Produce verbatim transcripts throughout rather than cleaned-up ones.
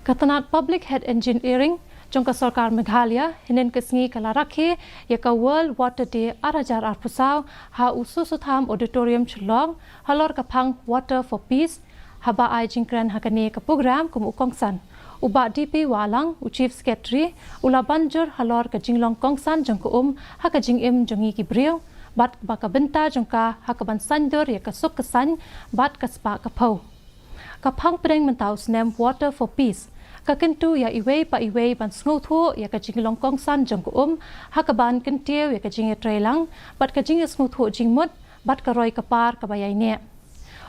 Ka tnat Public Health Engineering jong ka sorkar Meghalaya hynnin ka sngi ka la rakhe ïa ka World Water Day ar hajar arphew saw ha u Soso Tham Auditorium Shillong halor ka phang Water for Peace. Haba ai jingkren ha kane ka program kum u kongsan, u Bah D P Wahlang, u Chief Secretary, u la ban jur halor ka jinglong kongsan jong ka um ha ka jingim jong ngi ki briew bad ba ka bynta jong ka ha ka ban saiñdur ïa ka suk ka saiñ bad ka spah ka phew. Ka phang pdeng mynta u snem Water for Peace ka kyntu ïa iwei pa iwei ban sngewthuh ïa ka jinglong kongsan jong ka um ha ka ban kyntiew ïa ka jingïatreilang bad ka jingïasngewthuh jingmut bad ka roi ka par kaba ïaineh.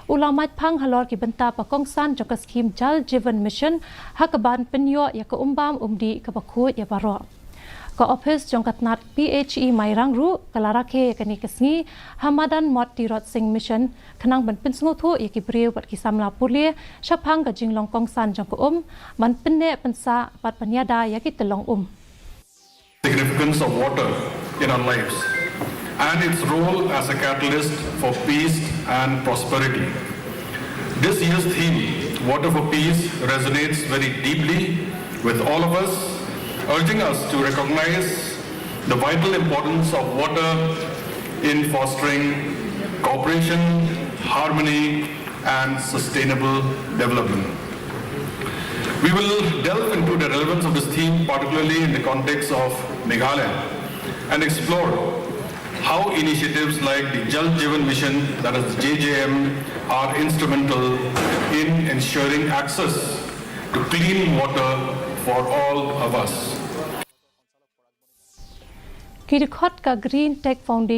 U la mad phang halor ki bynta ba kongsan jong ka skhim Jal Jeevan Mission ha ka ban pynïoh ïa ka um bam um dih kaba khuid ïa baroh. Ka ophis jong ka tnat P H E Mairang ruh ka la rakhe ïa kane ka sngi ha madan Mot Tirot Singh Mission khnang ban pynsngewthuh ïa ki briew bad ki samla pule shaphang ka jinglong kongsan jong ka um, ban pynneh pynsah bad ban ïada ïa ki tyllong um. Significance of water in our lives and its role as a catalyst for peace and prosperity. This year's theme, Water for Peace, resonates very deeply with all of us, urging us to recognize the vital importance of water in fostering cooperation, harmony, and sustainable development. We will delve into the relevance of this theme, particularly in the context of Meghalaya, and explore how initiatives like the Jal Jeevan Mission, that is J J M, are instrumental in ensuring access to clean water for all of us. Ki dkhot ka Green Tech Foundation